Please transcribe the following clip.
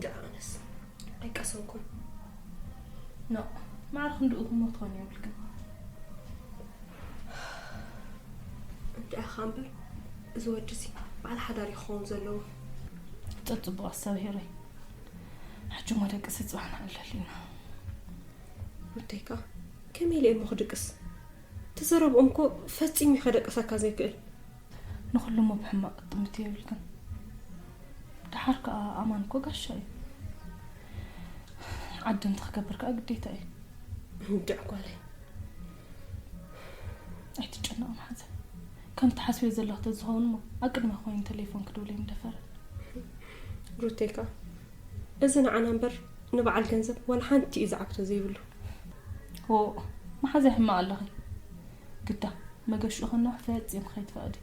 ደኣ ኣነስ ኣይቀሰንኩን። ኖ፣ ማዕረ ክንድኡ ህሞት ኾን የብልክን። እንድዒኻ እምበር፣ እዚ ወዲ እዚ በዓል ሓዳር እዩ ክኸውን ዘለዎ። ጸጽቡቕ ኣሳብ ሄረይ። ሕጂ እሞ ደቂ ስጽባሕ ንዕለል ኢና። ሩተይካ፣ ከመይ ኢለ እሞ ክድቅስ? ተዘረብኦም እኮ ፈጺሙ እዩ ከደቅሰካ ዘይክእል። ንኹሉ እሞ ብሕማቕ ክትጥምት የብልክን። ደሓር ከኣ ኣማን እኮ ጋሻ እዩ። ዓደምቲ ክገብር ከኣ ግዴታ እዩ። እንድዕ ጓለይ። ኣይትጨነቕ መሓዘ። ከም ትሓስብዮ ዘለኽ ተዝኸውን እሞ፣ ኣብ ቅድመ ኮይኑ ቴሌፎን ክድውል ኣይምደፈረ። ሩተይካ፣ እዚ ንዓና እምበር ንበዓል ገንዘብ ዋላ ሓንቲ እዩ ዝዓግቶ ዘይብሉ። ዎ፣ መሓዘ ሕማቕ ኣለኺ። ግዳ፣ መገሽኡ ከነውሕ ፈጺሙ ከይትፈቕዲ።